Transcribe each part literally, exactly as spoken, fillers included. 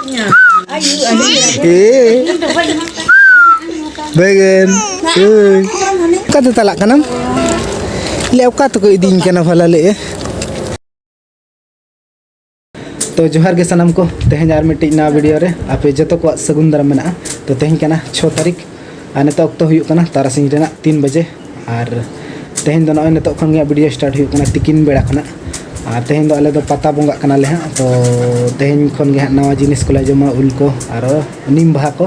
ᱮ, ᱵᱟᱹᱜᱟᱹᱱ᱾ ᱮᱭ, ᱚᱠᱟᱛᱮ ᱪᱟᱞᱟᱜ ᱠᱟᱱᱟᱢ? ᱞᱮ, ᱚᱠᱟ ᱛᱮᱠᱚ ᱤᱫᱤᱧ ᱠᱟᱱᱟ ᱵᱷᱟᱞᱟ ᱞᱮ? ᱛᱚ ᱡᱚᱦᱟᱨ ᱜᱮ ᱥᱟᱱᱟᱢ ᱠᱚ, ᱛᱮᱦᱮᱧ ᱟᱨ ᱢᱤᱫᱴᱤᱡ ᱱᱟᱣᱟ ᱵᱷᱤᱰᱤᱭᱳ ᱨᱮ ᱟᱯᱮ ᱡᱚᱛᱚ ᱠᱚᱣᱟᱜ ᱥᱟᱹᱜᱩᱱ ᱫᱟᱨᱟᱢ ᱢᱮᱱᱟᱜᱼᱟ᱾ ᱛᱚ ᱛᱮᱦᱮᱧ ᱠᱟᱱᱟ ᱪᱷᱚ ᱛᱟᱹᱨᱤᱠᱷ, ᱟᱨ ᱱᱤᱛᱚᱜ ᱚᱠᱛᱚ ᱦᱩᱭᱩᱜ ᱠᱟᱱᱟ ᱛᱟᱨᱟᱥᱤᱧ ᱨᱮᱱᱟᱜ ᱛᱤᱱ ᱵᱟᱡᱮ᱾ ᱟᱨ ᱛᱮᱦᱮᱧ ᱫᱚ ᱱᱚᱜᱼᱚᱭ ᱱᱤᱛᱚᱜ ᱠᱷᱚᱱ ᱜᱮ ᱦᱟᱸᱜ ᱵᱷᱤᱰᱤᱭᱳ ᱥᱴᱟᱨᱴ ᱦᱩᱭᱩᱜ ᱠᱟᱱᱟ, ᱛᱤᱠᱤᱱ ᱵᱮᱲᱟ ᱠᱷᱚᱱᱟᱜ᱾ ᱟᱨ ᱛᱮᱦᱮᱧ ᱫᱚ ᱟᱞᱮ ᱫᱚ ᱯᱟᱛᱟ ᱵᱚᱸᱜᱟᱜ ᱠᱟᱱᱟᱞᱮ ᱦᱟᱸᱜ᱾ ᱛᱚ ᱛᱮᱦᱮᱧ ᱠᱷᱚᱱ ᱜᱮ ᱦᱟᱸᱜ ᱱᱟᱣᱟ ᱡᱤᱱᱤᱥ ᱠᱚᱞᱮ ᱡᱚᱢᱟ, ᱩᱞ ᱠᱚ, ᱟᱨᱚ ᱱᱤᱢ ᱵᱟᱦᱟ ᱠᱚ,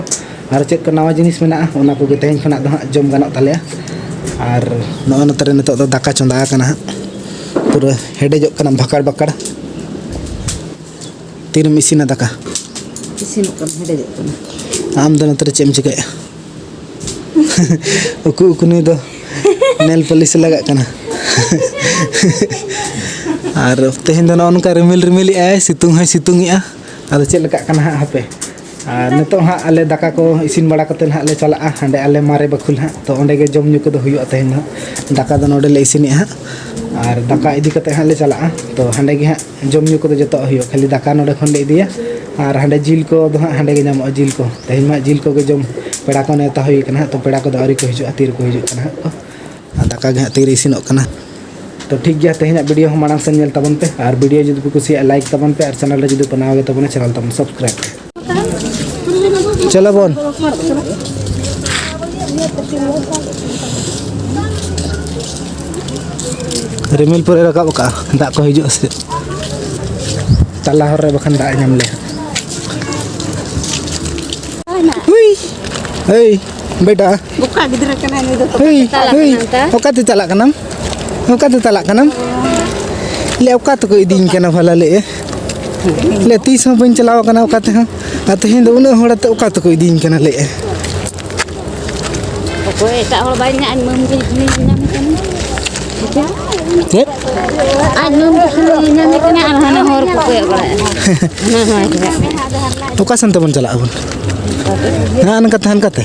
ᱟᱨᱚ ᱪᱮᱫ ᱠᱚ ᱱᱟᱣᱟ ᱡᱤᱱᱤᱥ ᱢᱮᱱᱟᱜᱼᱟ, ᱚᱱᱟ ᱠᱚᱜᱮ ᱛᱮᱦᱮᱧ ᱠᱷᱚᱱᱟᱜ ᱫᱚ ᱦᱟᱸᱜ ᱡᱚᱢ ᱜᱟᱱᱚᱜ ᱛᱟᱞᱮᱭᱟ᱾ ᱟᱨ ᱱᱚᱜᱼᱚᱭ ᱱᱚᱛᱮ ᱨᱮ ᱱᱤᱛᱚᱜ ᱫᱚ ᱫᱟᱠᱟ ᱪᱚᱸᱫᱟ ᱟᱠᱟᱱᱟ ᱦᱟᱸᱜ, ᱯᱩᱨᱟᱹ ᱦᱮᱰᱮᱡᱚᱜ ᱠᱟᱱᱟ ᱵᱷᱟᱠᱟᱲ ᱵᱟᱠᱟᱲ᱾ ᱛᱤᱨᱮᱢ ᱤᱥᱤᱱᱟ ᱫᱟᱠᱟ? ᱤᱥᱤᱱᱚᱜ ᱠᱟᱱᱟ, ᱦᱮᱰᱮᱡᱚᱜ ᱠᱟᱱᱟ᱾ ᱟᱢ ᱫᱚ ᱱᱚᱛᱮ ᱨᱮ ᱪᱮᱫ ᱮᱢ ᱪᱤᱠᱟᱹᱭᱮᱫᱼᱟ? ᱩᱠᱩ ᱩᱠᱩ ᱱᱩᱭ ᱫᱚ ᱱᱮᱞ ᱯᱟᱹᱞᱤᱥ ᱞᱟᱜᱟᱜ ᱠᱟᱱᱟ᱾ ᱟᱨ ᱛᱮᱦᱮᱧ ᱫᱚ ᱱᱚᱜᱼᱚ ᱱᱚᱝᱠᱟ ᱨᱤᱢᱤᱞ ᱨᱤᱢᱤᱞ ᱮᱜᱼᱟᱭ, ᱥᱤᱛᱩᱝ ᱦᱚᱸᱭ ᱥᱤᱛᱩᱝ ᱮᱜᱼᱟ᱾ ᱟᱫᱚ ᱪᱮᱫ ᱞᱮᱠᱟᱜ ᱠᱟᱱᱟ ᱦᱟᱸᱜ ᱦᱟᱯᱮ᱾ ᱟᱨ ᱱᱤᱛᱚᱜ ᱦᱟᱸᱜ ᱟᱞᱮ ᱫᱟᱠᱟ ᱠᱚ ᱤᱥᱤᱱ ᱵᱟᱲᱟ ᱠᱟᱛᱮᱫ ᱦᱟᱸᱜ ᱞᱮ ᱪᱟᱞᱟᱜᱼᱟ ᱦᱟᱸᱰᱮ ᱟᱞᱮ ᱢᱟᱨᱮ ᱵᱟᱹᱠᱷᱩᱞ ᱦᱟᱸᱜ᱾ ᱛᱚ ᱚᱸᱰᱮ ᱜᱮ ᱡᱚᱢ ᱧᱩ ᱠᱚᱫᱚ ᱦᱩᱭᱩᱜᱼᱟ ᱛᱮᱦᱮᱧ ᱫᱚ ᱦᱟᱸᱜ᱾ ᱫᱟᱠᱟ ᱫᱚ ᱱᱚᱸᱰᱮ ᱞᱮ ᱤᱥᱤᱱᱮᱜᱼᱟ ᱦᱟᱸᱜ᱾ ᱟᱨ ᱫᱟᱠᱟ ᱤᱫᱤ ᱠᱟᱛᱮᱫ ᱦᱟᱸᱜ ᱞᱮ ᱪᱟᱞᱟᱜᱼᱟ᱾ ᱛᱚ ᱦᱟᱸᱰᱮ ᱜᱮ ᱦᱟᱸᱜ ᱡᱚᱢ ᱧᱩ ᱠᱚᱫᱚ ᱡᱚᱛᱚᱣᱟᱜ ᱦᱩᱭᱩᱜᱼᱟ, ᱠᱷᱟᱹᱞᱤ ᱫᱟᱠᱟ ᱱᱚᱸᱰᱮ ᱠᱷᱚᱱ ᱞᱮ ᱤᱫᱤᱭᱟ᱾ ᱟᱨ ᱦᱟᱸᱰᱮ ᱡᱤᱞ ᱠᱚᱫᱚ ᱦᱟᱸᱜ ᱦᱟᱸᱰᱮ ᱜᱮ ᱧᱟᱢᱚᱜᱼᱟ, ᱡᱤᱞ ᱠᱚ᱾ ᱛᱮᱦᱮᱧ ᱢᱟ ᱦᱟᱸᱜ ᱡᱤᱞ ᱠᱚᱜᱮ ᱡᱚᱢ ᱯᱮᱲᱟ ᱠᱚ ᱱᱮᱣᱛᱟ ᱦᱩᱭ ᱠᱟᱱᱟ ᱦᱟᱸᱜ᱾ ᱛᱚ ᱯᱮᱲᱟ ᱠᱚᱫᱚ ᱟᱹᱣᱨᱤ ᱠᱚ ᱦᱤᱡᱩᱜᱼᱟ, ᱛᱤ ᱨᱮᱠᱚ ᱦᱤᱡᱩᱜ ᱠᱟᱱᱟ ᱦᱟᱸᱜ ᱠᱚ᱾ ᱟᱨ ᱫᱟᱠᱟ ᱜᱮ ᱦᱟᱸᱜ ᱛᱤᱨᱮ ᱤᱥᱤᱱᱚᱜ ᱠᱟᱱᱟ᱾ ᱛᱚ ᱴᱷᱤᱠ ᱜᱮᱭᱟ, ᱛᱮᱦᱮᱧᱟᱜ ᱵᱷᱤᱰᱤᱭᱳ ᱦᱚᱸ ᱢᱟᱲᱟᱝ ᱥᱮᱱ ᱧᱮᱞ ᱛᱟᱵᱚᱱ ᱯᱮ, ᱟᱨ ᱵᱷᱤᱰᱤᱭᱳ ᱡᱩᱫᱤ ᱯᱮ ᱠᱩᱥᱤᱭᱟᱜᱼᱟ, ᱞᱟᱭᱤᱠ ᱛᱟᱵᱚᱱ ᱯᱮ, ᱟᱨ ᱪᱮᱱᱮᱞ ᱨᱮ ᱡᱩᱫᱤ ᱯᱮ ᱱᱟᱣᱟ ᱜᱮ ᱛᱟᱵᱚᱱᱟ, ᱪᱮᱱᱮᱞ ᱛᱟᱵᱚᱱ ᱥᱟᱵᱥᱠᱨᱟᱭᱤᱵ ᱯᱮ᱾ ᱪᱚᱞᱚ ᱵᱚᱱ᱾ ᱨᱤᱢᱤᱞ ᱯᱩᱨᱟᱹ ᱨᱟᱠᱟᱵ ᱟᱠᱟᱫᱼᱟ, ᱫᱟᱜ ᱠᱚ ᱦᱤᱡᱩᱜᱼᱟ ᱥᱮ ᱪᱮᱫ? ᱛᱟᱞᱟ ᱦᱚᱨ ᱨᱮ ᱵᱟᱠᱷᱟᱱ ᱫᱟᱜ ᱮ ᱧᱟᱢ ᱞᱮᱭᱟ᱾ ᱦᱩᱭ᱾ ᱦᱮᱭ, ᱵᱮᱴᱟ᱾ ᱵᱚᱠᱟ ᱜᱤᱫᱽᱨᱟᱹ ᱠᱟᱱᱟᱭ ᱱᱩᱭ ᱫᱚ᱾ ᱦᱮᱭ, ᱪᱟᱞᱟᱜ ᱦᱮᱭ, ᱠᱟᱱᱟ ᱚᱱᱠᱟ᱾ ᱚᱠᱟᱛᱮ ᱪᱟᱞᱟᱜ ᱠᱟᱱᱟᱢ? ᱚᱠᱟᱛᱮ ᱪᱟᱞᱟᱜ ᱠᱟᱱᱟᱢ? ᱞᱮ, ᱚᱠᱟ ᱛᱮᱠᱚ ᱤᱫᱤᱧ ᱠᱟᱱᱟ ᱵᱷᱟᱞᱟ ᱞᱮ? ᱞᱮ, ᱛᱤᱥ ᱦᱚᱸ ᱵᱟᱹᱧ ᱪᱟᱞᱟᱣ ᱟᱠᱟᱱᱟ ᱚᱠᱟ ᱛᱮᱦᱚᱸ᱾ ᱟᱨ ᱛᱮᱦᱮᱧ ᱫᱚ ᱩᱱᱟᱹᱜ ᱦᱚᱲ ᱟᱛᱮ ᱚᱠᱟ ᱛᱮᱠᱚ ᱤᱫᱤᱧ ᱠᱟᱱᱟ ᱞᱮ? ᱚᱠᱚᱭ ᱮᱴᱟᱜ ᱦᱚᱲ ᱵᱟᱭ ᱧᱟᱢ, ᱢᱟᱹᱱ ᱜᱮ ᱧᱟᱢᱮ ᱠᱟᱱᱟ᱾ ᱪᱮᱫ? ᱟᱡ ᱢᱟᱹᱱ ᱜᱮ ᱧᱟᱢᱮ ᱠᱟᱱᱟ ᱟᱨ ᱦᱟᱱᱟ ᱦᱚᱨ ᱠᱚ ᱠᱚᱭᱚᱜ ᱵᱟᱲᱟᱭᱟ᱾ ᱦᱟᱱᱟ ᱦᱚᱨ ᱨᱮ᱾ ᱚᱠᱟ ᱥᱮᱱ ᱛᱮᱵᱚᱱ ᱪᱟᱞᱟᱜ ᱟᱵᱚᱱ? ᱦᱮᱸ, ᱦᱟᱱᱠᱟᱛᱮ, ᱦᱟᱱᱠᱟᱛᱮ᱾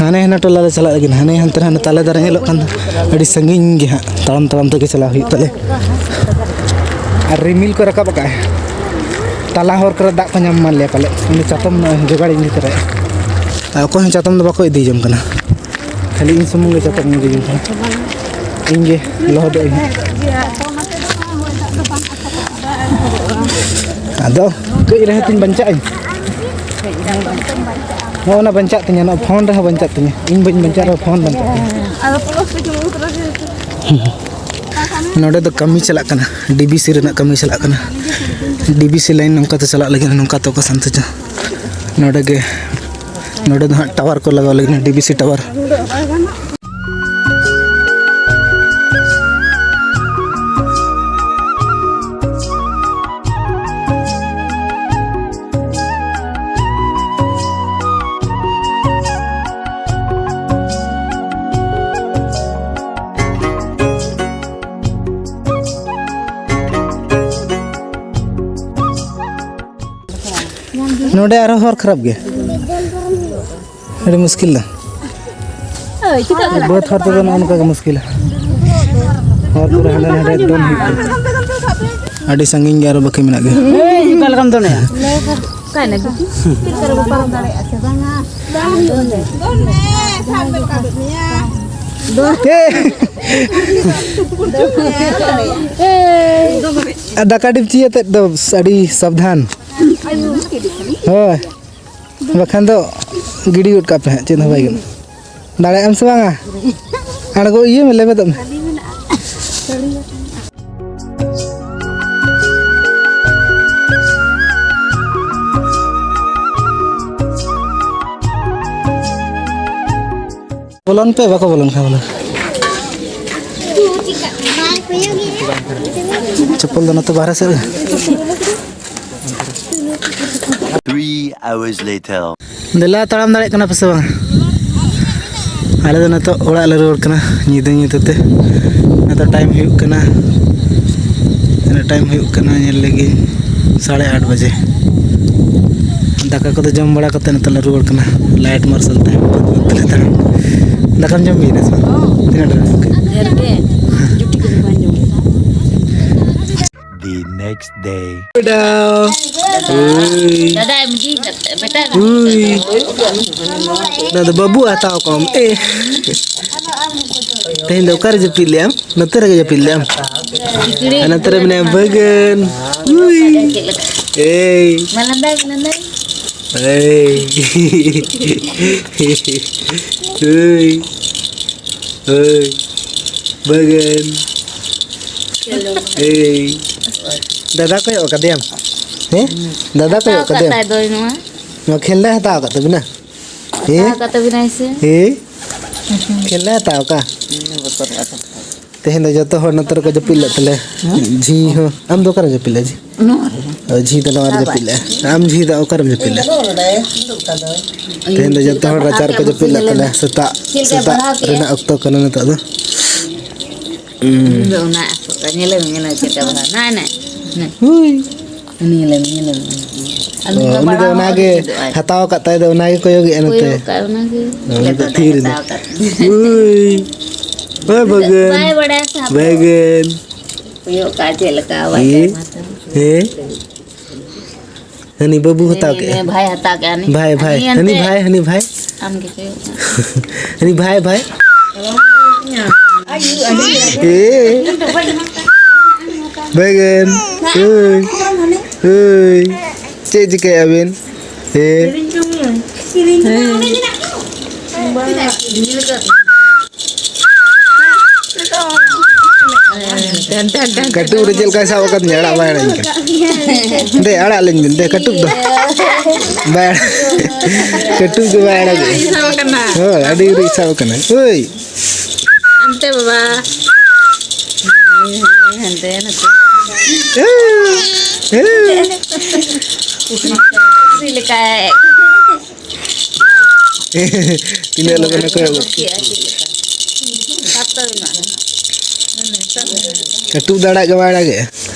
ᱦᱟᱱᱮ ᱦᱟᱱᱟ ᱴᱚᱞᱟ ᱞᱮ ᱪᱟᱞᱟᱜ ᱞᱟᱹᱜᱤᱫ, ᱦᱟᱱᱮ ᱦᱟᱱᱛᱮ ᱨᱮ ᱦᱟᱱᱮ ᱛᱟᱞᱮ ᱫᱟᱨᱮ ᱧᱮᱞᱚᱜ ᱠᱟᱱ ᱫᱚ, ᱟᱹᱰᱤ ᱥᱟᱺᱜᱤᱧ ᱜᱮ ᱦᱟᱸᱜ, ᱛᱟᱲᱟᱢ ᱛᱟᱲᱟᱢ ᱛᱮᱜᱮ ᱪᱟᱞᱟᱣ ᱦᱩᱭᱩᱜ ᱛᱟᱞᱮᱭᱟ᱾ ᱟᱨ ᱨᱤᱢᱤᱞ ᱠᱚ ᱨᱟᱠᱟᱵ ᱟᱠᱟᱫᱼᱟᱭ᱾ ᱛᱟᱞᱟ ᱦᱚᱨ ᱠᱚᱨᱮ ᱫᱟᱜ ᱠᱚ ᱧᱟᱢ ᱮᱢᱟᱱ ᱞᱮᱭᱟ ᱯᱟᱞᱮ᱾ ᱩᱱᱤ ᱪᱟᱛᱚᱢ ᱱᱚᱜᱼᱚᱭ ᱡᱚᱜᱟᱲ ᱤᱧ ᱤᱫᱤ ᱛᱚᱨᱟᱭᱟ᱾ ᱟᱨ ᱚᱠᱚᱭ ᱦᱚᱸ ᱪᱟᱛᱚᱢ ᱫᱚ ᱵᱟᱠᱚ ᱤᱫᱤ ᱡᱚᱝ ᱠᱟᱱᱟ, ᱠᱷᱟᱹᱞᱤ ᱤᱧ ᱥᱩᱢᱩᱝ ᱜᱮ ᱪᱟᱛᱚᱢ ᱤᱧ ᱤᱫᱤ ᱡᱚᱝ ᱠᱟᱱᱟ᱾ ᱤᱧ ᱜᱮ ᱞᱚᱦᱚᱫᱚᱜ ᱟᱹᱧ᱾ ᱟᱫᱚ ᱠᱟᱹᱡ ᱨᱮᱦᱚᱸ ᱛᱤᱧ ᱵᱟᱧᱪᱟᱜ ᱟᱹᱧ᱾ ᱱᱚᱜᱼᱚ ᱱᱟ ᱵᱟᱧᱪᱟᱜ ᱛᱤᱧᱟ, ᱱᱚᱣᱟ ᱯᱷᱳᱱ ᱨᱮᱦᱚᱸ ᱵᱟᱧᱪᱟᱜ ᱛᱤᱧᱟ᱾ ᱤᱧ ᱵᱟᱹᱧ ᱵᱟᱧᱪᱟᱜ ᱨᱮᱦᱚᱸ ᱯᱷᱳᱱ ᱵᱟᱧᱪᱟᱜ ᱛᱤᱧᱟ᱾ ᱱᱚᱰᱮ ᱫᱚ ᱠᱟᱹᱢᱤ ᱪᱟᱞᱟᱜ ᱠᱟᱱᱟ, ᱰᱤ ᱵᱤ ᱥᱤ ᱨᱮᱱᱟᱜ ᱠᱟᱹᱢᱤ ᱪᱟᱞᱟᱜ ᱠᱟᱱᱟ᱾ ᱰᱤ ᱵᱤ ᱥᱤ ᱞᱟᱭᱤᱱ ᱱᱚᱝᱠᱟ ᱛᱮ ᱪᱟᱞᱟᱜ ᱞᱟᱹᱜᱤᱫ, ᱱᱚᱝᱠᱟ ᱛᱮ ᱚᱠᱟ ᱥᱟᱱᱛᱤ ᱪᱚ᱾ ᱱᱚᱰᱮ ᱜᱮ, ᱱᱚᱰᱮ ᱫᱚ ᱦᱟᱸᱜ ᱴᱟᱣᱟᱨ ᱠᱚ ᱞᱟᱜᱟᱣ ᱞᱟᱹᱜᱤᱫ, ᱰᱤ ᱵᱤ ᱥᱤ ᱴᱟᱣᱟᱨ᱾ ᱱᱚᱰᱮ ᱟᱨᱦᱚᱸ ᱦᱚᱨ ᱠᱷᱟᱨᱟᱯ ᱜᱮ, ᱟᱹᱰᱤ ᱢᱩᱥᱠᱤᱞ ᱫᱚ᱾ ᱵᱟᱹᱫᱽ ᱦᱚᱨ ᱛᱮᱫᱚ ᱱᱚᱜᱼᱚ ᱱᱚᱝᱠᱟ ᱜᱮ ᱢᱩᱥᱠᱤᱞᱟ᱾ ᱦᱚᱨ ᱠᱚᱨᱮ ᱦᱟᱸᱰᱮ ᱱᱟᱰᱮ ᱫᱚᱱ ᱦᱩᱭᱩᱜ ᱠᱟᱱᱟ᱾ ᱟᱹᱰᱤ ᱥᱟᱺᱜᱤᱧ ᱜᱮ ᱟᱨᱚ ᱵᱟᱹᱠᱤ ᱢᱮᱱᱟᱜ ᱜᱮᱭᱟ᱾ ᱚᱠᱟ ᱞᱮᱠᱟᱢ ᱫᱚᱱᱮᱜᱼᱟ? ᱟᱨ ᱫᱟᱠᱟ ᱰᱮᱠᱪᱤ ᱟᱛᱮᱫ ᱫᱚ ᱟᱹᱰᱤ ᱥᱟᱵᱫᱷᱟᱱ᱾ ᱦᱳᱭ, ᱵᱟᱠᱷᱟᱱ ᱫᱚ ᱜᱤᱰᱤ ᱜᱚᱫ ᱠᱟᱜ ᱯᱮ ᱦᱟᱸᱜ, ᱪᱮᱫ ᱦᱚᱸ ᱵᱟᱭ ᱜᱟᱱᱚᱜᱼᱟ᱾ ᱫᱟᱲᱮᱭᱟᱜ ᱟᱢ ᱥᱮ ᱵᱟᱝᱟ? ᱟᱬᱜᱚ ᱤᱭᱟᱹ ᱢᱮ, ᱞᱮᱵᱮᱫᱚᱜ ᱢᱮ᱾ ᱵᱚᱞᱚᱱ ᱯᱮ, ᱵᱟᱠᱚ ᱵᱚᱞᱚᱱ ᱠᱟᱱᱟ ᱵᱚᱞᱮ᱾ ᱪᱚᱯᱯᱚᱞ ᱫᱚ ᱱᱚᱛᱮ ᱵᱟᱦᱨᱮ ᱥᱮᱫ ᱨᱮ᱾ Three hours later. ᱫᱮᱞᱟ, ᱛᱟᱲᱟᱢ ᱫᱟᱲᱮᱭᱟᱜ ᱠᱟᱱᱟ ᱯᱮ ᱥᱮ ᱵᱟᱝ? ᱟᱞᱮ ᱫᱚ ᱱᱤᱛᱚᱜ ᱚᱲᱟᱜ ᱞᱮ ᱨᱩᱣᱟᱹᱲ ᱠᱟᱱᱟ, ᱧᱤᱫᱟᱹ ᱧᱤᱫᱟᱹ ᱛᱮ᱾ ᱱᱤᱛᱚᱜ ᱴᱟᱭᱤᱢ ᱦᱩᱭᱩᱜ ᱠᱟᱱᱟ, ᱛᱤᱱᱟᱹᱜ ᱴᱟᱭᱤᱢ ᱦᱩᱭᱩᱜ ᱠᱟᱱᱟ ᱧᱮᱞ ᱞᱮᱜᱮ, ᱥᱟᱲᱮ ᱟᱴ ᱵᱟᱡᱮ᱾ ᱫᱟᱠᱟ ᱠᱚᱫᱚ ᱡᱚᱢ ᱵᱟᱲᱟ ᱠᱟᱛᱮ ᱱᱤᱛᱚᱜ ᱞᱮ ᱨᱩᱣᱟᱹᱲ ᱠᱟᱱᱟ᱾ ᱞᱟᱭᱤᱴ ᱢᱟᱨᱥᱟᱞ ᱛᱟᱭᱚᱢ ᱵᱟᱹᱫᱽ ᱵᱟᱹᱫᱽ ᱛᱮᱞᱮ ᱛᱟᱲᱟᱢ᱾ ᱫᱟᱠᱟᱢ ᱡᱚᱢ ᱠᱮᱫᱟ ᱥᱮ ᱵᱟᱝ? ᱛᱤᱱᱟᱹᱜ ᱰᱷᱮᱨ? ᱰᱷᱮᱨ ᱜᱮ᱾ ᱡᱩᱴᱤ ᱠᱚᱫᱚ ᱵᱟᱹᱧ ᱡᱚᱢ ᱠᱮᱫᱟ᱾ Next day. ᱫᱟᱫᱟ᱾ ᱦᱩᱭ᱾ ᱫᱟᱫᱟ, ᱮᱢ ᱤᱫᱤ ᱠᱟᱛᱮ, ᱵᱮᱴᱟ᱾ ᱦᱩᱭ᱾ ᱚᱱᱟ ᱫᱚ ᱵᱟᱹᱵᱩ ᱦᱟᱛᱟᱣ ᱠᱚᱢ᱾ ᱮ᱾ ᱛᱮᱦᱮᱧ ᱫᱚ ᱚᱠᱟᱨᱮ ᱡᱟᱹᱯᱤᱫ ᱞᱮᱜᱼᱟᱢ? ᱱᱚᱛᱮ ᱨᱮᱜᱮ ᱡᱟᱹᱯᱤᱫ ᱞᱮᱜᱼᱟᱢ? ᱟᱨ ᱱᱚᱛᱮ ᱨᱮ ᱢᱮᱱᱟᱭᱟ ᱵᱟᱹᱜᱟᱹᱱ᱾ ᱦᱩᱭ᱾ ᱪᱮᱫ ᱞᱮᱠᱟ? ᱮᱭ᱾ ᱢᱟ ᱞᱟᱸᱫᱟᱭ ᱢᱮ, ᱞᱟᱸᱫᱟᱭ ᱢᱮ᱾ ᱮᱭ᱾ ᱦᱩᱭ᱾ ᱦᱩᱭ᱾ ᱵᱟᱹᱜᱟᱹᱱ᱾ ᱮᱭ᱾ ᱫᱟᱫᱟ ᱠᱚᱭᱚᱜ ᱠᱟᱫᱮᱭᱟᱢ? ᱦᱮᱸ? ᱫᱟᱫᱟ ᱠᱚᱭᱚᱜ ᱦᱟᱛᱟᱣ ᱠᱟᱫᱮᱭᱟᱢ? ᱠᱟᱫ ᱛᱟᱭ ᱫᱚᱭ ᱱᱚᱣᱟ᱾ ᱱᱚᱣᱟ ᱠᱷᱮᱞᱱᱟ ᱦᱟᱛᱟᱣ ᱠᱟᱫ ᱛᱟᱵᱤᱱᱟ? ᱦᱮᱸ? ᱦᱟᱛᱟᱣ ᱠᱟᱫ ᱛᱟᱵᱤᱱᱟᱭ ᱥᱮ? ᱦᱮᱸ? ᱠᱷᱮᱞᱱᱟ ᱦᱟᱛᱟᱣ ᱠᱟ? ᱛᱮᱦᱮᱧ ᱫᱚ ᱡᱚᱛᱚ ᱦᱚᱲ ᱱᱚᱛᱮ ᱨᱮᱠᱚ ᱡᱟᱹᱯᱤᱫ ᱞᱮᱫ ᱛᱟᱞᱮᱭᱟ᱾ ᱡᱷᱤ ᱦᱚᱸ᱾ ᱟᱢ ᱫᱚ ᱚᱠᱟᱨᱮᱢ ᱡᱟᱹᱯᱤᱫ ᱞᱮᱫᱼᱟ, ᱡᱷᱤ? ᱱᱚᱣᱟ ᱨᱮ᱾ ᱚ, ᱡᱷᱤ ᱫᱚ ᱱᱚᱣᱟ ᱨᱮ ᱡᱟᱹᱯᱤᱫ ᱞᱮᱫᱼᱟ᱾ ᱟᱢ ᱡᱷᱤ ᱫᱚ ᱚᱠᱟᱨᱮᱢ ᱡᱟᱹᱯᱤᱫ ᱞᱮᱫᱼᱟ? ᱛᱮᱦᱮᱧ ᱫᱚ ᱡᱚᱛᱚ ᱦᱚᱲ ᱨᱟᱪᱟ ᱨᱮᱠᱚ ᱡᱟᱹᱯᱤᱫ ᱞᱮᱫ ᱛᱟᱞᱮᱭᱟ᱾ ᱥᱮᱛᱟᱜ, ᱪᱮᱫ ᱞᱮᱠᱟ ᱥᱮᱛᱟᱜ ᱯᱟᱲᱦᱟᱣ ᱠᱮᱜᱼᱟ? ᱨᱮᱱᱟᱜ ᱚᱠᱛᱚ ᱠᱟᱱᱟ ᱱᱤᱛᱚᱜ ᱫᱚ᱾ ᱤᱧ ᱫᱚ ᱚᱱᱟ ᱟᱥᱚᱜ ᱠᱟᱱᱟ᱾ ᱧᱮᱞᱮ ᱢᱮ, ᱧᱮᱞᱮ ᱢᱮ ᱪᱮᱫ ᱞᱮᱠᱟ ᱵᱟᱦᱟ᱾ ᱱᱟᱭ, ᱱᱟᱭ, ᱱᱟᱭ᱾ ᱦᱩᱭ᱾ ᱩᱱᱤ ᱧᱮᱞᱮ ᱢᱮ, ᱧᱮᱞᱮ ᱢᱮ᱾ ᱟᱫᱚ ᱚ, ᱩᱱᱤ ᱫᱚ ᱵᱟᱲᱟ ᱚᱱᱟ ᱦᱚᱸ ᱜᱮ ᱪᱮᱫᱚᱜ ᱟᱭ᱾ ᱦᱟᱛᱟᱣ ᱟᱠᱟᱫ ᱛᱟᱭ ᱫᱚ, ᱚᱱᱟ ᱜᱮ ᱠᱚᱭᱚᱜᱮᱜᱼᱟ ᱱᱚᱛᱮ᱾ ᱠᱚᱭᱚᱜ ᱠᱟᱜ, ᱚᱱᱟ ᱜᱮ᱾ ᱩᱱᱤ ᱫᱚ ᱡᱚᱛᱚ ᱛᱷᱤᱨ ᱮᱱᱟ᱾ ᱦᱟᱛᱟᱣ ᱟᱠᱟᱫ᱾ ᱦᱩᱭ᱾ ᱦᱳᱭ, ᱵᱟᱹᱜᱟᱹᱱ᱾ ᱵᱟᱭ ᱵᱟᱲᱟᱭᱟ ᱥᱮ ᱦᱟᱯᱮ᱾ ᱵᱟᱹᱜᱟᱹᱱ᱾ ᱠᱚᱭᱚᱜ ᱠᱟᱜ ᱪᱮᱫ ᱞᱮᱠᱟ ᱵᱟᱭ ᱦᱮᱸ? ᱠᱚᱭᱚᱜ ᱠᱟᱜ᱾ ᱦᱮᱸ? ᱦᱟᱹᱱᱤ ᱵᱟᱹᱵᱩ ᱦᱟᱛᱟᱣ ᱦᱟᱹᱱᱤ ᱠᱮᱜᱼᱟ᱾ ᱵᱷᱟᱭ ᱦᱟᱛᱟᱣ ᱠᱮᱜᱼᱟ, ᱦᱟᱹᱱᱤ᱾ ᱵᱷᱟᱭ, ᱵᱷᱟᱭ, ᱦᱟᱹᱱᱤ ᱦᱟᱹᱱᱤ ᱦᱟᱱᱛᱮ᱾ ᱵᱷᱟᱭ, ᱦᱟᱹᱱᱤ ᱵᱷᱟᱭ᱾ ᱟᱢ ᱜᱮ ᱠᱚᱭᱚᱜ ᱢᱮ᱾ ᱦᱟᱹᱱᱤ ᱵᱷᱟᱭ, ᱵᱷᱟᱭ᱾ ᱮ᱾ ᱵᱟᱹᱜᱟᱹᱱ᱾ ᱦᱳᱭ᱾ ᱦᱳᱭ᱾ ᱪᱮᱫ ᱪᱤᱠᱟᱹᱭᱮᱜᱼᱟ ᱵᱤᱱ? ᱮ᱾ ᱠᱟᱹᱴᱩᱵ ᱨᱮ ᱪᱮᱫ ᱞᱮᱠᱟᱭ ᱥᱟᱵ ᱟᱠᱟᱫᱤᱧᱟ, ᱟᱲᱟᱜ ᱵᱟᱭ ᱟᱲᱟᱜ ᱠᱟᱱᱟ᱾ ᱫᱮ, ᱟᱲᱟᱜ ᱞᱤᱧ ᱵᱤᱱ, ᱫᱮ, ᱠᱟᱹᱴᱩᱵ ᱫᱚ᱾ ᱵᱟᱭ ᱟᱲᱟᱜ᱾ ᱠᱟᱹᱴᱩᱵ ᱫᱚ ᱵᱟᱭ ᱟᱲᱟᱜ᱾ ᱥᱟᱵ ᱟᱠᱟᱱᱟ᱾ ᱦᱳᱭ, ᱟᱹᱰᱤ ᱜᱷᱟᱹᱲᱤᱡ ᱥᱟᱵ ᱟᱠᱟᱱᱟ᱾ ᱳᱭ᱾ ᱦᱟᱱᱛᱮ ᱵᱟᱵᱟ᱾ ᱦᱟᱱᱛᱮ, ᱱᱟᱛᱮ᱾ ᱪᱮᱫ ᱞᱮᱠᱟᱭ ᱛᱤᱱᱟᱹᱜ ᱞᱚᱜᱚᱱ ᱮ ᱠᱚᱭᱚᱜ ᱜᱚᱫ ᱠᱮᱫ᱾ ᱠᱟᱹᱴᱩᱵ ᱫᱚ ᱟᱲᱟᱜ ᱜᱮ ᱵᱟᱭ ᱟᱲᱟᱜᱮᱜᱼᱟ᱾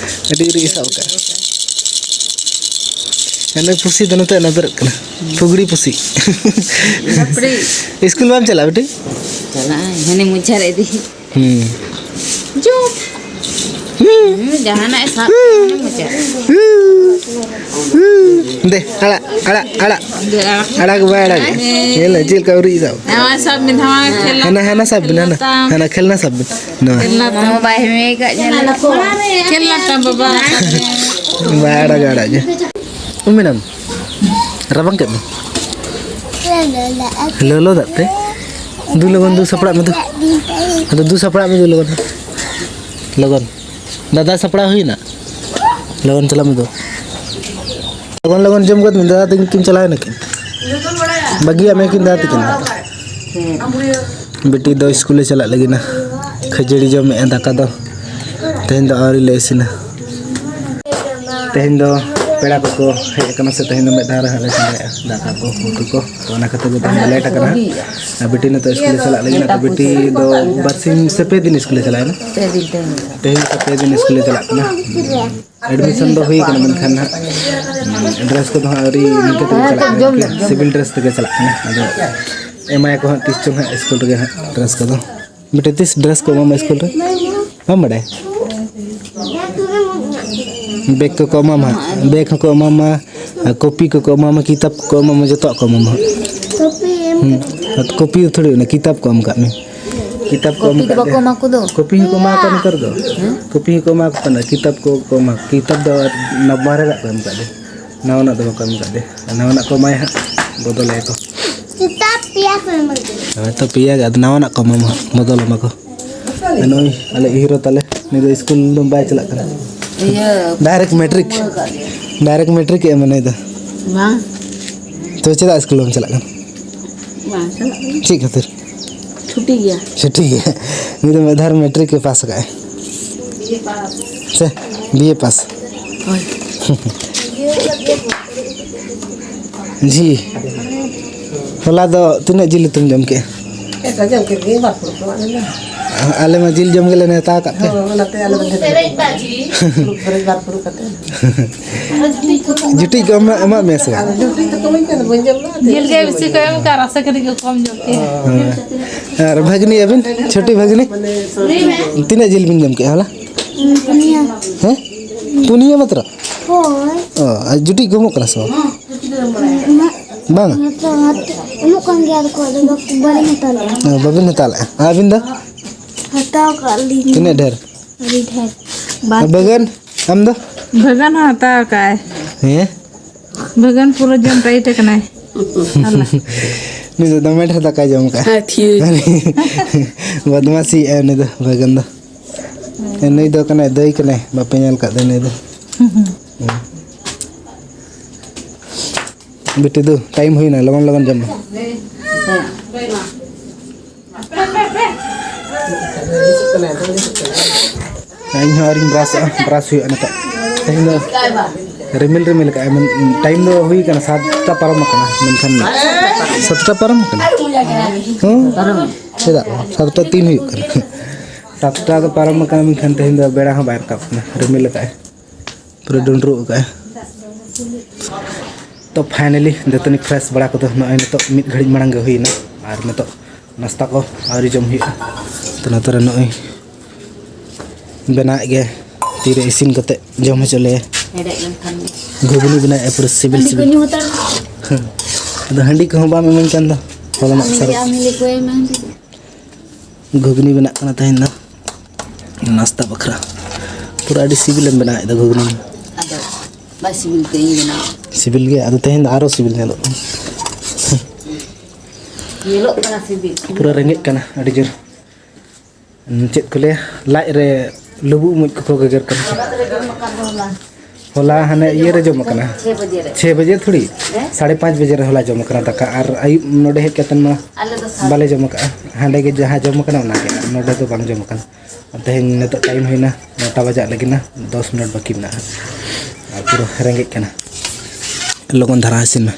ᱟᱹᱰᱤ ᱨᱤᱜᱤ ᱥᱟᱵ ᱠᱟᱜᱼᱟ᱾ ᱦᱟᱱᱮ ᱯᱩᱥᱤ ᱫᱚ ᱱᱚᱛᱮ ᱱᱟᱫᱨᱚᱜ ᱠᱟᱱᱟ᱾ ᱯᱷᱩᱜᱽᱲᱤ ᱯᱩᱥᱤ᱾ ᱵᱟᱯᱨᱮ᱾ ᱤᱥᱠᱩᱞ ᱵᱟᱢ ᱪᱟᱞᱟᱜᱼᱟ, ᱵᱤᱴᱤ? ᱪᱟᱞᱟᱜ ᱟᱹᱧ, ᱦᱟᱱᱮ ᱢᱚᱪᱟ ᱨᱮ ᱤᱫᱤ᱾ ᱦᱩᱸ᱾ ᱡᱚᱢ᱾ ᱦᱩᱸ, ᱡᱟᱦᱟᱱᱟᱜ ᱮ ᱥᱟᱵ ᱠᱟᱜ ᱢᱚᱪᱟ᱾ ᱫᱮ, ᱟᱲᱟᱜ, ᱟᱲᱟᱜ, ᱟᱲᱟᱜ᱾ ᱫᱮ, ᱟᱲᱟᱜ᱾ ᱟᱲᱟᱜ ᱵᱟᱭ ᱟᱲᱟᱜ᱾ ᱧᱮᱞ ᱪᱮᱫ ᱞᱮᱠᱟ ᱩᱨᱤᱡ ᱫᱟᱭ᱾ ᱱᱟᱣᱟ ᱥᱟᱵ ᱢᱮ, ᱱᱟᱣᱟ ᱠᱷᱮᱞᱱᱟ᱾ ᱦᱟᱱᱟ, ᱦᱟᱱᱟ ᱥᱟᱵ ᱵᱤᱱ, ᱦᱟᱱᱟ᱾ ᱛᱟᱢ᱾ ᱦᱟᱱᱟ ᱠᱷᱮᱞᱱᱟ ᱥᱟᱵ ᱵᱤᱱ᱾ ᱱᱚᱣᱟ᱾ ᱠᱷᱮᱞᱱᱟ ᱛᱟᱢ᱾ ᱢᱟᱢᱟ ᱵᱟᱭ ᱦᱮᱢᱮ ᱠᱟᱜ ᱧᱮᱞ᱾ ᱠᱷᱮᱞᱱᱟ ᱛᱟᱢ, ᱵᱟᱵᱟ᱾ ᱵᱟᱭ ᱟᱲᱟᱜᱟ, ᱟᱲᱟᱜ ᱜᱮ᱾ ᱩᱢᱮᱱᱟᱢ᱾ ᱨᱟᱵᱟᱝ ᱠᱮᱫ ᱢᱮ᱾ ᱞᱚᱞᱚ ᱫᱟᱜ ᱛᱮ᱾ ᱫᱩ ᱞᱚᱜᱚᱱ, ᱫᱩ ᱥᱟᱯᱲᱟᱜ ᱢᱮ, ᱫᱩ᱾ ᱟᱫᱚ ᱫᱩ ᱥᱟᱯᱲᱟᱜ ᱢᱮ, ᱫᱩ ᱞᱚᱜᱚᱱ᱾ ᱞᱚᱜᱚᱱ᱾ ᱫᱟᱫᱟ ᱥᱟᱯᱲᱟᱣ ᱦᱩᱭᱱᱟ? ᱞᱚᱜᱚᱱ ᱪᱟᱞᱟᱜ ᱢᱮ ᱫᱩ᱾ ᱞᱚᱜᱚᱱ ᱞᱚᱜᱚᱱ ᱡᱚᱢ ᱜᱚᱫ ᱢᱮ, ᱫᱟᱫᱟ ᱛᱟᱹᱠᱤᱱ ᱠᱤᱱ ᱪᱟᱞᱟᱣ ᱮᱱᱟ ᱠᱤᱱ᱾ ᱵᱟᱹᱜᱤᱭᱟᱜ ᱢᱮ ᱠᱤᱱ ᱫᱟᱫᱟ ᱛᱟᱹᱠᱤᱱ᱾ ᱵᱤᱴᱤ ᱫᱚ ᱥᱠᱩᱞᱮ ᱪᱟᱞᱟᱜ ᱞᱟᱹᱜᱤᱫ ᱱᱟ᱾ ᱠᱷᱟᱹᱡᱟᱹᱲᱤ ᱡᱚᱢᱮᱜᱼᱟ, ᱫᱟᱠᱟ ᱫᱚ ᱛᱮᱦᱮᱧ ᱫᱚ ᱟᱹᱣᱨᱤ ᱞᱮ ᱤᱥᱤᱱᱟ᱾ ᱛᱮᱦᱮᱧ ᱫᱚ ᱯᱮᱲᱟ ᱠᱚᱠᱚ ᱦᱮᱡ ᱟᱠᱟᱱᱟ ᱥᱮ, ᱛᱮᱦᱮᱧ ᱫᱚ ᱢᱤᱫ ᱫᱷᱟᱣ ᱨᱮ ᱦᱟᱸᱜ ᱞᱮ ᱪᱚᱸᱫᱟᱭᱟ ᱫᱟᱠᱟ ᱠᱚ, ᱩᱛᱩ ᱠᱚ᱾ ᱛᱚ, ᱚᱱᱟ ᱠᱷᱟᱹᱛᱤᱨ ᱜᱮ ᱛᱮᱦᱮᱧ ᱫᱚ ᱞᱮᱴ ᱟᱠᱟᱱᱟ᱾ ᱟᱨ ᱵᱤᱴᱤ ᱱᱤᱛᱚᱜ ᱥᱠᱩᱞᱮ ᱪᱟᱞᱟᱜ ᱞᱟᱹᱜᱤᱫ, ᱟᱫᱚ ᱵᱤᱴᱤ ᱫᱚ ᱵᱟᱨᱥᱤᱧ ᱥᱮ ᱯᱮ ᱫᱤᱱ ᱥᱠᱩᱞᱮ ᱪᱟᱞᱟᱜᱼᱟ ᱱᱟ? ᱯᱮ ᱫᱤᱱ, ᱯᱮ ᱫᱤᱱ᱾ ᱛᱮᱦᱮᱧ ᱥᱮ ᱯᱮ ᱫᱤᱱ ᱥᱠᱩᱞᱮ ᱪᱟᱞᱟᱜ ᱠᱟᱱᱟ᱾ ᱮᱰᱢᱤᱥᱚᱱ ᱫᱚ ᱦᱩᱭ ᱠᱟᱱᱟ, ᱢᱮᱱᱠᱷᱟᱱ ᱦᱟᱸᱜ, ᱰᱨᱮᱥ ᱠᱚᱫᱚ ᱦᱟᱸᱜ ᱟᱹᱣᱨᱤ ᱱᱤᱝᱠᱟᱹ ᱛᱮᱜᱮ ᱪᱟᱞᱟᱜ ᱠᱟᱱᱟ, ᱥᱤᱵᱤᱞ ᱰᱨᱮᱥ ᱛᱮᱜᱮ ᱪᱟᱞᱟᱜ ᱠᱟᱱᱟ᱾ ᱟᱫᱚ ᱮᱢᱟᱭᱟᱠᱚ ᱦᱟᱸᱜ ᱛᱤᱥ ᱪᱚᱝ ᱦᱟᱸᱜ ᱥᱠᱩᱞ ᱨᱮᱜᱮ ᱦᱟᱸᱜ ᱰᱨᱮᱥ ᱠᱚᱫᱚ᱾ ᱵᱤᱴᱤ, ᱛᱤᱥ ᱰᱨᱮᱥ ᱠᱚ ᱮᱢᱟᱢᱟ ᱥᱠᱩᱞ ᱨᱮ? ᱵᱟᱢ ᱵᱟᱰᱟᱭᱟ? ᱵᱮᱜᱽ ᱠᱚᱠᱚ ᱮᱢᱟᱢᱟ, ᱵᱮᱜᱽ ᱦᱚᱸᱠᱚ ᱮᱢᱟᱢᱟ, ᱟᱨ ᱠᱚᱯᱤ ᱠᱚᱠᱚ ᱮᱢᱟᱢᱟ, ᱠᱤᱛᱟᱹᱵ ᱠᱚᱠᱚ ᱮᱢᱟᱢᱟ, ᱡᱚᱛᱚᱣᱟᱜ ᱠᱚ ᱮᱢᱟᱢᱟ ᱦᱟᱸᱜ᱾ ᱠᱚᱯᱤ ᱮᱢ ᱦᱩᱸ᱾ ᱠᱟᱛᱮ? ᱟᱨ ᱠᱚᱯᱤ ᱫᱚ ᱛᱷᱚᱲᱤ ᱚᱱᱟ ᱠᱤᱛᱟᱹᱵ ᱠᱚ ᱮᱢ ᱠᱟᱜ ᱢᱮ᱾ ᱠᱤᱛᱟᱹᱵ ᱠᱚ ᱮᱢ ᱠᱚᱯᱤ ᱫᱚ ᱠᱟᱜ ᱵᱟᱠᱚ ᱫᱮ᱾ ᱮᱢᱟ ᱠᱚᱫᱚ? ᱠᱚᱯᱤ ᱦᱚᱸᱠᱚ ᱮᱢᱟ ᱠᱚᱣᱟ ᱱᱮᱛᱟᱨ ᱫᱚ᱾ ᱦᱮᱸ? ᱠᱚᱯᱤ ᱦᱚᱸᱠᱚ ᱮᱢᱟ ᱠᱚ ᱠᱟᱱᱟ, ᱠᱤᱛᱟᱹᱵ ᱠᱚᱠᱚ ᱮᱢᱟ, ᱠᱤᱛᱟᱹᱵ ᱫᱚ ᱟᱨ ᱱᱟ-, ᱢᱟᱨᱮᱱᱟᱜ ᱠᱚ ᱮᱢ ᱠᱟᱜ ᱫᱮ᱾ ᱱᱟᱣᱟᱱᱟᱜ ᱫᱚ ᱵᱟᱠᱚ ᱮᱢ ᱠᱟᱜ ᱫᱮ᱾ ᱱᱟᱣᱟᱱᱟᱜ ᱠᱚ ᱮᱢᱟᱭᱟ ᱦᱟᱸᱜ, ᱵᱚᱫᱚᱞᱟᱭᱟ ᱠᱚ᱾ ᱠᱤᱛᱟᱹᱵ ᱯᱮᱭᱟ ᱠᱚ ᱮᱢ ᱠᱟᱫᱟ᱾ ᱦᱳᱭ ᱛᱚ, ᱯᱮᱭᱟ ᱜᱮ, ᱟᱫᱚ ᱱᱟᱣᱟᱱᱟᱜ ᱠᱚ ᱮᱢᱟᱢᱟ ᱦᱟᱸᱜ, ᱵᱚᱫᱚᱞ ᱟᱢᱟ ᱠᱚ᱾ ᱟᱨ ᱱᱩᱭ ᱟᱞᱮ hero ᱛᱟᱞᱮ, ᱱᱩᱭ ᱫᱚ ᱥᱠᱩᱞ ᱫᱚ ᱵᱟᱭ ᱪᱟᱞᱟᱜ ᱠᱟᱱᱟ᱾ ᱤᱭᱟᱹ, ᱰᱟᱭᱨᱮᱠᱴ ᱢᱮᱴᱨᱤᱠ᱾ ᱰᱟᱭᱨᱮᱠᱴ ᱢᱮᱴᱨᱤᱠ ᱮ ᱮᱢᱟ ᱱᱩᱭ ᱫᱚ᱾ ᱵᱟᱝ᱾ ᱛᱚ ᱪᱮᱫᱟᱜ ᱥᱠᱩᱞ ᱵᱟᱢ ᱪᱟᱞᱟᱜ ᱠᱟᱱᱟ? ᱵᱟᱝ ᱪᱟᱞᱟᱜ ᱠᱟᱱᱟ᱾ ᱪᱮᱫ ᱠᱷᱟᱹᱛᱤᱨ? ᱪᱷᱩᱴᱤ ᱜᱮᱭᱟ᱾ ᱪᱷᱩᱴᱤ ᱜᱮᱭᱟ᱾ ᱱᱩᱭ ᱫᱚ ᱢᱤᱫ ᱫᱷᱟᱣ ᱢᱮᱴᱨᱤᱠ ᱮ ᱯᱟᱥ ᱟᱠᱟᱫᱼᱟᱭ᱾ ᱵᱤ ᱮ ᱯᱟᱥ᱾ ᱥᱮ, ᱵᱤ ᱮ ᱯᱟᱥ᱾ ᱦᱳᱭ᱾ ᱡᱤ, ᱦᱚᱞᱟ ᱫᱚ ᱛᱤᱱᱟᱹᱜ ᱡᱤᱞ ᱩᱛᱩᱢ ᱡᱚᱢ ᱠᱮᱜᱼᱟ? ᱮᱴᱟ ᱡᱚᱢ ᱠᱮᱫ ᱜᱮ, ᱵᱟᱨ ᱯᱷᱩᱲᱩᱜ ᱠᱚ ᱮᱢᱟᱜ ᱞᱤᱧᱟ᱾ ᱟᱞᱮ ᱢᱟ ᱡᱤᱞ ᱡᱚᱢ ᱜᱮᱞᱮ ᱱᱮᱣᱛᱟ ᱟᱠᱟᱫ ᱯᱮ᱾ ᱦᱳᱭ, ᱚᱱᱟᱛᱮ ᱟᱞᱮ ᱫᱚ ᱰᱷᱮᱨ ᱜᱮ᱾ ᱯᱷᱩᱲᱩᱜ ᱯᱮᱨᱮᱡ ᱵᱟᱨ ᱯᱷᱩᱲᱩᱜ ᱠᱟᱛᱮ᱾ ᱡᱩᱴᱤᱡ ᱠᱚ ᱮᱢᱟ-, ᱮᱢᱟᱜ ᱢᱮᱭᱟ ᱥᱮ ᱵᱟᱝ? ᱟᱫᱚ ᱡᱩᱴᱤᱡ ᱫᱚ ᱠᱚᱢᱟᱹᱧ ᱠᱟᱱᱟ, ᱵᱟᱹᱧ ᱡᱚᱢ ᱞᱮᱫᱟ᱾ ᱡᱤᱞ ᱜᱮ ᱵᱮᱥᱤ ᱠᱚ ᱮᱢ ᱠᱟᱜᱼᱟ, ᱨᱟᱥᱮ ᱠᱟᱹᱴᱤᱡ ᱠᱚ ᱠᱚᱢ ᱧᱚᱜ ᱠᱮᱜᱼᱟ᱾ ᱦᱮᱸ᱾ ᱟᱨ ᱵᱷᱟᱹᱜᱽᱱᱤ ᱟᱹᱵᱤᱱ, ᱪᱷᱳᱴᱤ ᱵᱷᱟᱹᱜᱽᱱᱤ? ᱛᱤᱱᱟᱹᱜ ᱡᱤᱞ ᱵᱤᱱ ᱡᱚᱢ ᱠᱮᱜᱼᱟ ᱦᱚᱞᱟ? ᱯᱩᱱᱭᱟᱹ᱾ ᱦᱮᱸ? ᱯᱩᱱᱭᱟᱹ ᱢᱟᱛᱨᱚ? ᱦᱳᱭ᱾ ᱚ, ᱟᱨ ᱡᱩᱴᱤᱡ ᱠᱚ ᱮᱢᱚᱜ ᱠᱟᱱᱟ ᱥᱮ ᱵᱟᱝ? ᱩᱱᱟᱹᱜ ᱵᱟᱝ? ᱦᱟᱛᱟᱣ, ᱦᱟᱛᱟᱣ, ᱮᱢᱚᱜ ᱠᱟᱱ ᱜᱮᱭᱟ ᱠᱚ, ᱟᱫᱚ ᱵᱟᱠᱚ, ᱵᱟᱹᱞᱤᱧ ᱦᱟᱛᱟᱣ ᱞᱮᱫᱼᱟ᱾ ᱚ, ᱵᱟᱵᱤᱱ ᱦᱟᱛᱟᱣ ᱞᱮᱫᱼᱟ᱾ ᱟᱹᱵᱤᱱ ᱫᱚ? ᱦᱟᱛᱟᱣ ᱠᱟᱜ ᱞᱤᱧ᱾ ᱛᱤᱱᱟᱹᱜ ᱰᱷᱮᱨ? ᱟᱹᱰᱤ ᱰᱷᱮᱨ᱾ ᱟᱨ ᱵᱟᱹᱜᱟᱹᱱ, ᱟᱢ ᱫᱚ? ᱵᱟᱹᱜᱟᱹᱱ ᱦᱚᱸ ᱦᱟᱛᱟᱣ ᱠᱟᱜᱼᱟᱭ᱾ ᱦᱮᱸ? ᱵᱟᱹᱜᱟᱹᱱ ᱯᱩᱨᱟᱹ ᱡᱚᱢ ᱴᱟᱭᱤᱴ ᱟᱠᱟᱱᱟᱭ᱾ ᱟᱞᱟ᱾ ᱩᱱᱤ ᱫᱚ ᱫᱚᱢᱮ ᱰᱷᱮᱨ ᱫᱟᱠᱟᱭ ᱡᱚᱢ ᱠᱟᱜᱼᱟ᱾ ᱦᱮᱸ, ᱴᱷᱤᱠ᱾ ᱵᱚᱫᱢᱟᱥᱤᱭᱮᱜᱼᱟᱭ ᱩᱱᱤ ᱫᱚ, ᱵᱟᱹᱜᱟᱹᱱ ᱫᱚ᱾ ᱱᱩᱭ ᱫᱚ ᱠᱟᱱᱟᱭ, ᱫᱟᱹᱭ ᱠᱟᱱᱟᱭ, ᱵᱟᱯᱮ ᱧᱮᱞ ᱠᱟᱫ ᱫᱚ ᱱᱩᱭ ᱫᱚ᱾ ᱵᱤᱴᱤ ᱫᱩ, ᱴᱟᱭᱤᱢ ᱦᱩᱭᱱᱟ, ᱞᱚᱜᱚᱱ ᱞᱚᱜᱚᱱ ᱡᱚᱢ ᱢᱮ᱾ ᱤᱧ ᱦᱚᱸ ᱟᱹᱣᱨᱤᱧ ᱵᱨᱟᱥᱚᱜᱼᱟ, ᱵᱨᱟᱥ ᱦᱩᱭᱩᱜᱼᱟ ᱱᱤᱛᱚᱜ᱾ ᱛᱮᱦᱮᱧ ᱫᱚ ᱨᱤᱢᱤᱞ ᱨᱤᱢᱤᱞ ᱠᱟᱜᱼᱟᱭ, ᱢᱮᱱ-, ᱴᱟᱭᱤᱢ ᱫᱚ ᱦᱩᱭ ᱠᱟᱱᱟ, ᱥᱟᱛᱴᱟ ᱯᱟᱨᱚᱢ ᱟᱠᱟᱱᱟ, ᱢᱮᱱᱠᱷᱟᱱ ᱥᱟᱛᱴᱟ ᱯᱟᱨᱚᱢ ᱟᱠᱟᱱᱟ? ᱦᱮᱸ? ᱪᱮᱫᱟᱜ? ᱥᱟᱛᱴᱟ ᱛᱤᱱ ᱦᱩᱭᱩᱜ ᱠᱟᱱᱟ᱾ ᱥᱟᱛᱴᱟ ᱫᱚ ᱯᱟᱨᱚᱢ ᱟᱠᱟᱱᱟ, ᱢᱮᱱᱠᱷᱟᱱ ᱛᱮᱦᱮᱧ ᱫᱚ ᱵᱮᱲᱟ ᱦᱚᱸ ᱵᱟᱭ ᱨᱟᱠᱟᱵ ᱠᱟᱱᱟ, ᱨᱤᱢᱤᱞ ᱟᱠᱟᱜᱼᱟᱭ᱾ ᱯᱩᱨᱟᱹ ᱰᱩᱸᱰᱨᱩᱜ ᱟᱠᱟᱫᱼᱟ᱾ ᱛᱚ finally ᱫᱟᱹᱛᱟᱹᱱᱤ fresh ᱵᱟᱲᱟ ᱠᱚᱫᱚ ᱱᱚᱜᱼᱚᱭ ᱱᱤᱛᱚᱜ ᱢᱤᱫ ᱜᱷᱟᱹᱲᱤᱡ ᱢᱟᱲᱟᱝ ᱜᱮ ᱦᱩᱭᱱᱟ᱾ ᱟᱨ ᱱᱤᱛᱚᱜ ᱱᱟᱥᱛᱟ ᱠᱚ ᱟᱹᱣᱨᱤ ᱡᱚᱢ ᱦᱩᱭᱩᱜᱼᱟ᱾ ᱛᱚ ᱱᱚᱛᱮ ᱨᱮ ᱱᱚᱜᱼᱚᱭ ᱵᱮᱱᱟᱣᱮᱫ ᱜᱮ, ᱛᱤᱨᱮ ᱤᱥᱤᱱ ᱠᱟᱛᱮ ᱡᱚᱢ ᱦᱚᱪᱚ ᱞᱮᱭᱟ᱾ ᱦᱮᱰᱮᱡ ᱞᱮᱱᱠᱷᱟᱱ ᱜᱮ᱾ ᱜᱷᱩᱜᱽᱱᱤ ᱵᱮᱱᱟᱣᱮᱫᱼᱟ, ᱯᱩᱨᱟᱹ ᱥᱤᱵᱤᱞ ᱦᱟᱺᱰᱤ ᱠᱚ ᱥᱤᱵᱤᱞ᱾ ᱧᱩ ᱦᱟᱛᱟᱲ ᱢᱮ᱾ ᱟᱫᱚ ᱦᱟᱺᱰᱤ ᱠᱚᱦᱚᱸ ᱵᱟᱢ ᱤᱢᱟᱹᱧ ᱠᱟᱱ ᱫᱚ᱾ ᱦᱚᱞᱟᱱᱟᱜ ᱟᱢ ᱥᱟᱨᱮᱡ᱾ ᱞᱟᱹᱭ, ᱟᱢ ᱞᱟᱹᱭ ᱠᱚᱭ ᱢᱮ ᱦᱟᱺᱰᱤ᱾ ᱜᱷᱩᱜᱽᱱᱤ ᱵᱮᱱᱟᱜ ᱠᱟᱱᱟ ᱛᱮᱦᱮᱧ ᱫᱚ ᱱᱟᱥᱛᱟ ᱵᱟᱠᱷᱨᱟ᱾ ᱯᱩᱨᱟᱹ ᱟᱹᱰᱤ ᱥᱤᱵᱤᱞᱮᱢ ᱵᱮᱱᱟᱣᱮᱫ ᱫᱚ ᱜᱷᱩᱜᱽᱱᱤ᱾ ᱟᱫᱚ ᱵᱟᱭ ᱥᱤᱵᱤᱞ ᱛᱮ ᱤᱧ ᱵᱮᱱᱟᱣ᱾ ᱥᱤᱵᱤᱞ ᱜᱮᱭᱟ, ᱟᱫᱚ ᱛᱮᱦᱮᱧ ᱫᱚ ᱟᱨᱚ ᱥᱤᱵᱤᱞ ᱧᱮᱞᱚᱜ ᱠᱟᱱᱟ᱾ ᱧᱮᱞᱚᱜ ᱠᱟᱱᱟ ᱥᱤᱵᱤᱞ᱾ ᱯᱩᱨᱟᱹ ᱨᱮᱸᱜᱮᱡ ᱠᱟᱱᱟ ᱟᱹᱰᱤ ᱡᱳᱨ᱾ ᱪᱮᱫ ᱠᱚ ᱞᱟᱹᱭᱟ, ᱞᱟᱡ ᱨᱮ ᱞᱩᱵᱩᱜ ᱢᱩᱡ ᱠᱚᱠᱚ ᱜᱮᱜᱮᱨ ᱠᱟᱱᱟ᱾ ᱦᱚᱞᱟ ᱫᱚᱞᱮ ᱡᱚᱢ ᱟᱠᱟᱫ ᱫᱚ ᱦᱚᱞᱟ᱾ ᱦᱚᱞᱟ ᱦᱟᱱᱮ ᱤᱭᱟᱹ ᱨᱮ ᱡᱚᱢ ᱟᱠᱟᱱᱟ᱾ ᱪᱷᱮ ᱵᱟᱡᱮ ᱨᱮ᱾ ᱪᱷᱮ ᱵᱟᱡᱮ ᱛᱷᱚᱲᱤ, ᱦᱮᱸ? ᱥᱟᱲᱮ ᱯᱟᱸᱪ ᱵᱟᱡᱮ ᱨᱮ ᱦᱚᱞᱟ ᱡᱚᱢ ᱟᱠᱟᱱᱟ ᱫᱟᱠᱟ, ᱟᱨ ᱟᱹᱭᱩᱵ ᱱᱚᱰᱮ ᱦᱮᱡ ᱠᱟᱛᱮ ᱢᱟ ᱟᱞᱮ ᱫᱚ ᱥᱟᱛ ᱵᱟᱞᱮ ᱡᱚᱢ ᱟᱠᱟᱫᱼᱟ᱾ ᱦᱟᱸᱰᱮ ᱜᱮ ᱡᱟᱦᱟᱸ ᱡᱚᱢ ᱟᱠᱟᱱᱟ ᱚᱱᱟ ᱜᱮ, ᱟᱨ ᱱᱚᱰᱮ ᱫᱚ ᱵᱟᱝ ᱡᱚᱢ ᱟᱠᱟᱱᱟ᱾ ᱟᱨ ᱛᱮᱦᱮᱧ ᱱᱤᱛᱚᱜ ᱴᱟᱭᱤᱢ ᱦᱩᱭᱱᱟ ᱱᱚᱴᱟ ᱵᱟᱡᱟᱜ ᱞᱟᱹᱜᱤᱫ ᱱᱟ, ᱫᱚᱥ ᱢᱤᱱᱤᱴ ᱵᱟᱹᱠᱤ ᱢᱮᱱᱟᱜᱼᱟ᱾ ᱟᱨ ᱯᱩᱨᱟᱹ ᱨᱮᱸᱜᱮᱡ ᱠᱟᱱᱟ᱾ ᱞᱚᱜᱚᱱ ᱫᱷᱟᱨᱟ ᱤᱥᱤᱱ ᱢᱮ᱾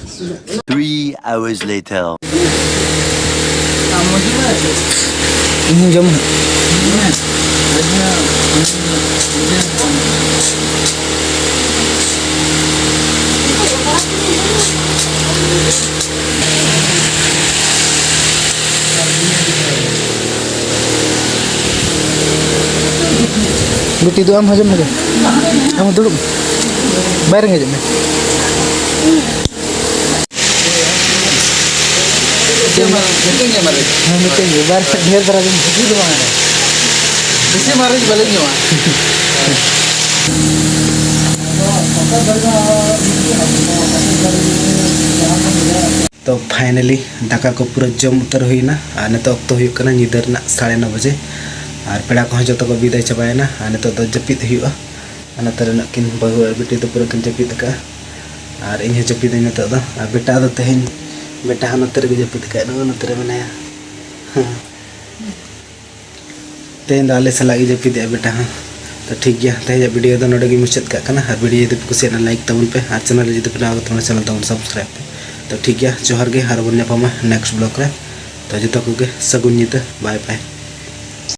Three hours later. ᱤᱧ ᱦᱚᱸᱧ ᱡᱚᱢᱟ᱾ ᱵᱤᱴᱤ ᱫᱚ ᱟᱢ ᱦᱚᱸ ᱡᱚᱢ ᱢᱮ᱾ ᱟᱢ ᱦᱚᱸ ᱫᱩᱲᱩᱵ ᱢᱮ᱾ ᱵᱟᱭ ᱨᱮᱸᱜᱮᱡᱮᱫ ᱢᱮ? ᱦᱮᱸ, ᱢᱤᱫᱴᱮᱱ ᱜᱮ᱾ ᱵᱟᱨ ᱰᱷᱮᱨ ᱫᱷᱟᱨᱟ ᱜᱮ᱾ ᱵᱮᱥᱤ ᱢᱟᱹᱨᱤᱪ ᱵᱟᱞᱮ ᱧᱩᱭᱟ᱾ ᱛᱚ finally ᱫᱟᱠᱟ ᱠᱚ ᱯᱩᱨᱟᱹ ᱡᱚᱢ ᱩᱛᱟᱹᱨ ᱦᱩᱭᱱᱟ᱾ ᱟᱨ ᱱᱤᱛᱚᱜ ᱚᱠᱛᱚ ᱦᱩᱭᱩᱜ ᱠᱟᱱᱟ ᱧᱤᱫᱟᱹ ᱨᱮᱱᱟᱜ ᱥᱟᱲᱮ ᱱᱚ ᱵᱟᱡᱮ᱾ ᱟᱨ ᱯᱮᱲᱟ ᱠᱚᱦᱚᱸ ᱡᱚᱛᱚ ᱠᱚ ᱵᱤᱫᱟᱹᱭ ᱪᱟᱵᱟᱭᱮᱱᱟ᱾ ᱟᱨ ᱱᱤᱛᱚᱜ ᱫᱚ ᱡᱟᱹᱯᱤᱫ ᱦᱩᱭᱩᱜᱼᱟ᱾ ᱟᱨ ᱱᱚᱛᱮ ᱨᱮ ᱱᱟᱜ ᱠᱤᱱ ᱵᱟᱹᱦᱩ ᱟᱨ ᱵᱤᱴᱤ ᱫᱚ ᱯᱩᱨᱟᱹ ᱠᱤᱱ ᱡᱟᱹᱯᱤᱫ ᱟᱠᱟᱫᱼᱟ᱾ ᱟᱨ ᱤᱧ ᱦᱚᱸ ᱡᱟᱹᱯᱤᱫᱟᱹᱧ ᱱᱤᱛᱚᱜ ᱫᱚ᱾ ᱟᱨ ᱵᱮᱴᱟ ᱫᱚ ᱛᱮᱦᱮᱧ, ᱵᱮᱴᱟ ᱦᱚᱸ ᱱᱚᱛᱮ ᱨᱮᱜᱮ ᱡᱟᱹᱯᱤᱫ ᱟᱠᱟᱫ, ᱱᱚᱜᱼᱚᱭ ᱱᱚᱛᱮ ᱨᱮ ᱢᱮᱱᱟᱭᱟ᱾ ᱛᱮᱦᱮᱧ ᱫᱚ ᱟᱞᱮ ᱥᱟᱞᱟᱜ ᱜᱮ ᱡᱟᱹᱯᱤᱫᱮᱜᱼᱟ ᱵᱮᱴᱟ ᱦᱚᱸ᱾ ᱛᱚ ᱴᱷᱤᱠ ᱜᱮᱭᱟ, ᱛᱮᱦᱮᱧᱟᱜ video ᱫᱚ ᱱᱚᱰᱮ ᱜᱮ ᱢᱩᱪᱟᱹᱫ ᱠᱟᱜ ᱠᱟᱱᱟ᱾ ᱟᱨ video ᱡᱩᱫᱤ ᱯᱮ ᱠᱩᱥᱤᱭᱟᱜᱼᱟ, like ᱛᱟᱵᱚᱱ ᱯᱮ᱾ ᱟᱨ channel ᱨᱮ ᱡᱩᱫᱤ ᱯᱮ ᱱᱟᱣᱟ ᱜᱮ ᱛᱟᱵᱚᱱᱟ, channel ᱛᱟᱵᱚᱱ subscribe ᱯᱮ᱾ ᱛᱚ ᱴᱷᱤᱠ ᱜᱮᱭᱟ, ᱡᱚᱦᱟᱨ ᱜᱮ, ᱟᱨ ᱵᱚᱱ ᱧᱟᱯᱟᱢᱟ next vlog ᱨᱮ᱾ ᱛᱚ ᱡᱚᱛᱚ ᱠᱚᱜᱮ ᱥᱟᱹᱜᱩᱱ ᱧᱤᱫᱟᱹ, bye bye᱾